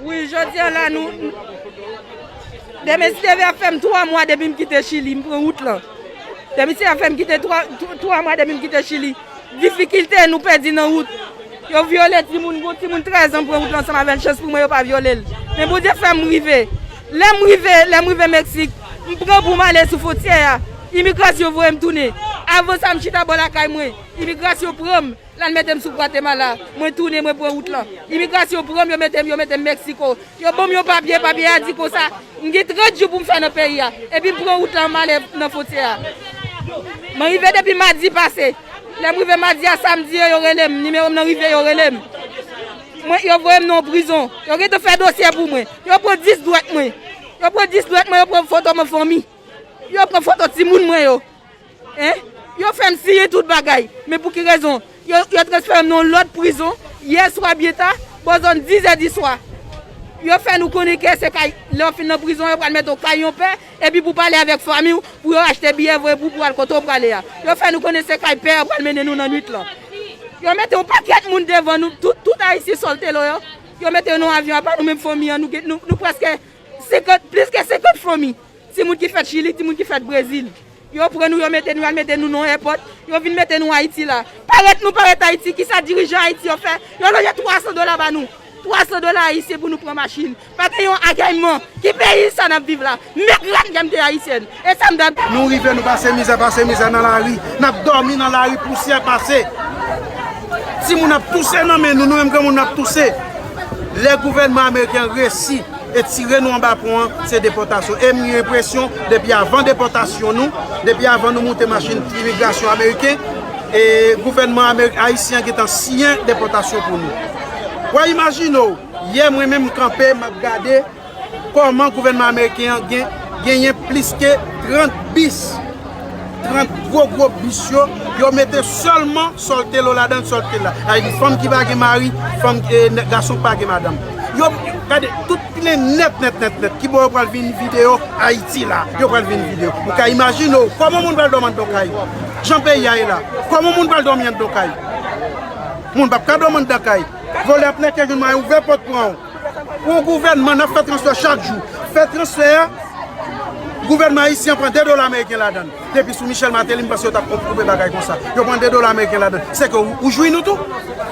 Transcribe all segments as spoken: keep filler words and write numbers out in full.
Wi, jodi a la, nou, demen si Dye vle ap fè m twa mwa depi m kite Chili, m pran wout lan. Demen si Dye ap fè m kite twa, twa mwa depi m kite Chili. Difikilte nou pèdi nan wout. Yo vyole timoun, gon timoun trèz an pran wout lan ansanm avè l, chans pou mwen yo pa vyole l. Men Bondye fè m rive. Lè m rive, lè m rive Meksik, m pran pou m ale sou fwontyè a. Imigrasyon voye m tounen. Avan sa, m chita bò lakay mwen. Imigrasyon pran m. L al mete m sou Gwatemala. Mwen tounen, mwen pran wout lan. Imigrasyon pran m, yo mete m, yo mete m Meksiko. Yo ban m yon papye, papye a di konsa, m gen trant jou pou m fè nan peyi a. Epi m pran wout lan, m ale nan fwontyè a. Mwen rive depi madi pase. Lè m rive madi a, samdi yo, yo rele m. Nimewo m nan rive, yo rele m. Mwen, yo voye m nan yon prizon. Yo gentan fè dosye pou mwen. Yo pran dis dwèt mwen. Yo pran dis dwèt mwen, yo pran foto mwen fanmi. Yo pran foto timoun mwen yo. Hein? Yo fè m siyen tout bagay. Men pou ki rezon? Yo, yo transfere m nan yon lòt prizon. Yè swa byen ta, bò zòn diz è di swa. Yo fè nou konnen ke se kay, lè w fin nan prizon, yo pral mete w kay yon pè, epi pou pale avèk fanmi w, pou yo achte biyè voye pou, pou al kote w prale a. Yo fè nou konnen se kay pè a pral mennen nou nan nwit lan. Yo mete yon pakèt moun devan nou, tout, tout Ayisyen sòlte lo yo. Yo mete yo nan yon avyon apa, nou menm fanmi an, nou, gen- nou, nou prèske senkant, plis ke senkant fanmi. Timoun ki fèt Chili, timoun ki fèt Brezil. Yo pran nou, yo mete nou, y al mete nou nan yon èpòt, yo vin mete nou Ayiti la. Parèt nou parèt Ayiti, kisa dirijan Ayiti yo fè? Yo lonje twa san dola ba nou. Twa san dola ayisyen pou nou pran machin. Pa gen yon agèyman. Ki peyi sa n ap viv la? Mèt grann kè m te ayisyèn. E sa m t ap Nou rive, nou pase mizè, pase mizè nan lari. N ap dòmi nan lari, pousyè pase. Timoun ap touse nan men nou, nou menm granmoun n ap touse. Lè gouvènman ameriken an resi etire nou anba pon an, se depòtasyon. E m gen enpresyon, depi avan depòtasyon nou, depi avan nou moute machin imigrasyon ameriken, e gouvènman Ameri- ayisyen an gentan siyen depòtasyon pou nou. W a imajine w, yè mwen menm m kanpe, m ap gade kòman gouvènman ameriken an gen, genyen plis ke trant bis, trant gwo gwo bis yo, yo mete sèlman sòlte lo ladan, sòlte la. Sa vle di fanm ki pa gen mari, fanm, e, nè- gason ki pa gen madanm. Yo, gade, tout plen nèt, nèt, nèt, nèt. Kibò yo pral vin videyo? Ayiti la, yo pral vin videyo. Ou ka imajine w, kòman moun pral dòmi anndan kay? Jan peyi a ye la, kòman moun pral dòmi anndan kay? Moun p ap ka dòmi anndan kay. Vòlè ap nèke joun mwen ouvè pòt pran w. Pou gouvènman, n ap fè transfè chak jou. Fè transfè a, gouvènman ayisyen an pran de dola ameriken ladan l. Depi sou Michel Martelly, m panse yo t ap koupe bagay konsa. Yo pran de dola ameriken ladan l. Se ke ou, ou jwi nou tou.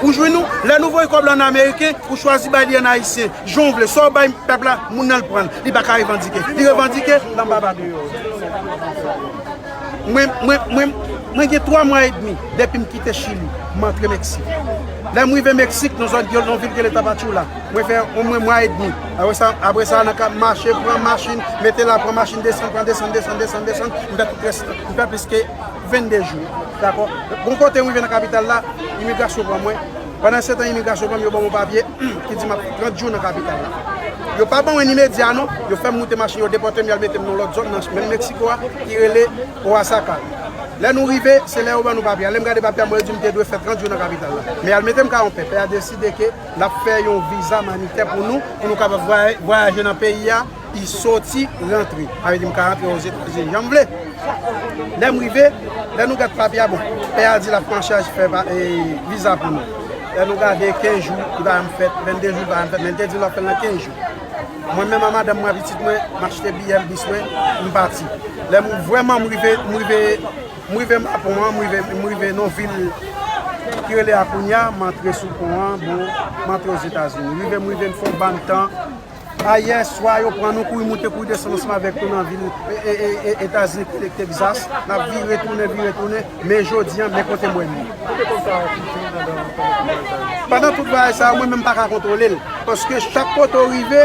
Ou jwi nou. Lè nou voye kòb la ann ameriken, ou chwazi bay li ann ayisyen. Jan w vle. Sa w bay pèp la, moun nan l pran l. Li pa ka revandike. Li revandike, l anba ba deyò. Mwen, mwen, mwen, mwen gen twa mwa edmi depi m kite Chili, m antre Meksik. Lè m rive Meksik, nan zòn, nan vil ki rele Tapachula, mwen fè omwen mwa edmi. Apre sa, apre sa, nan ka mache, pran machin, mete la, pran machin, desann, pran desann, desann, desann, desann, m fè tout rès, m fè plis ke vennde jou. Dakò? Bon kote m rive nan kapital la, imigrasyon pran mwen. Pandan se tan imigrasyon pran m, yo ban m yon papye ki di m ap fè trant jou nan kapital la. Yo pa ban mwen ni medya non, yo fè m moute machin, yo depòte m, y al mete m nan lòt zòn, nan menm Meksiko a, ki rele Oaxaca. Lè nou rive, se lè yo ban nou papye a. Lè m gade papye a, m wè yo di m te dwe fè trant jou nan kapital la. Men y al mete m ka yon pè. Pè a deside ke l ap fè yon viza imanitè pou nou, pou nou kapab vway- vwayaje nan peyi a, e soti, rantre. Sa vle di m ka rantre Ozetazini jan m vle. Lè m rive, lè nou gad papye a, bon, pè a di l ap pran chaj fè pa- e, viza pou nou. Lè nou gade, kenz jou, li pa janm fèt, vennde jou, li pa janm fèt, men l te di l ap fè l nan kenz jou. Mwen menm ak madanm mwen, pitit mwen, m achte biyè bis mwen, m pati. Lè m vrèman m rive, m rive, m rive anba pon an, m rive, m rive nan vil ki rele Acuña, m antre sou pon an, bon, m antre Ozetazini. Rive, m rive, m fè yon bann tan. Ayè swa, yo pran nou, kouri moute, kouri desann ansanm avèk nou nan vil, e, e, e, e, Etazini, ki rele Texas. N ap vire tounen, vire tounen. Men jodi a, men kote m wè nou. Pandan tout vwayaj sa yo, mwen menm m pa ka kontwole l. Paske chak kote w rive,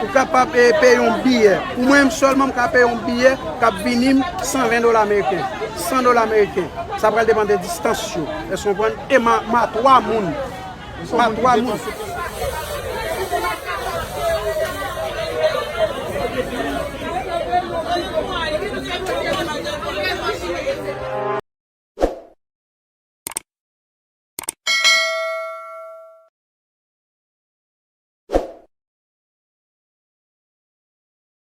ou kapab, e, peye yon biyè. Pou mwen menm sèlman, m ka peye yon biyè k ap vini m san ven dola ameriken. San dola ameriken. Sa pral depann de distans yo. Èske w konprann? E m a, m a twa moun. M a twa moun.